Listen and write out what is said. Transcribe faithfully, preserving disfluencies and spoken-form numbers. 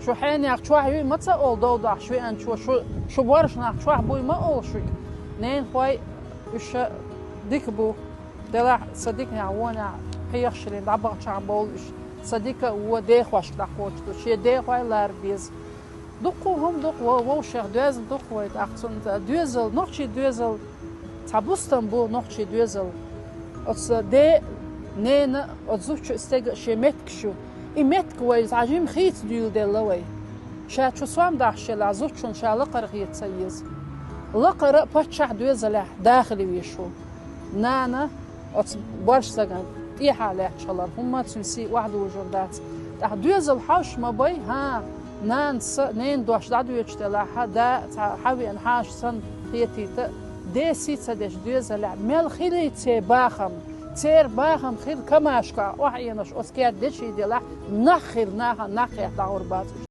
Шу хьенех чохь юй ма ца олу дов дахьаш веанчо, шу, шу боршанах чохь буй ма олу шуьга. Ненахой уьш дика бу. Делахь сан диканехь вонехь хьехашаллин дӀабахчахь бовлу уьш. Сан дика а вон дехошка дӀакхочуш ду. Шен дехой лара беза. Дуккха хӀума дукха вовшех доьзна дукха вай тӀаккха цунна доьзал, нохчий доьзал. Цхьа бустам бу нохчий доьзал. Оцу де, нена, оцу зудчу стега шен меттигаш ю. И меттиг вай цхьа жима хийца дуьйладелла вай. Ша чу сом дахьаш елахь, зудчунна ша лакхара хета ца еза. Лакхара а паччахь доьзалехь дахале веш ву. Нана оцу борш сагана тӀехьа лаьтташ хилар, хӀумма а цуьнан сий охьадужур дац. ТӀаккха доьзал хьовш ма бай, хӀа, нанас ненан дош дӀадоьдуш делахь, хьан да цхьа хьан веана хьаша санна хетийта, ден сий ца деш доьзалехь, мел хилий церан бахам, церан бахам хир камашка охьаэнош оцу керда деший делахь, нах хир наха, нах хетта дӀагӀур бац уьш.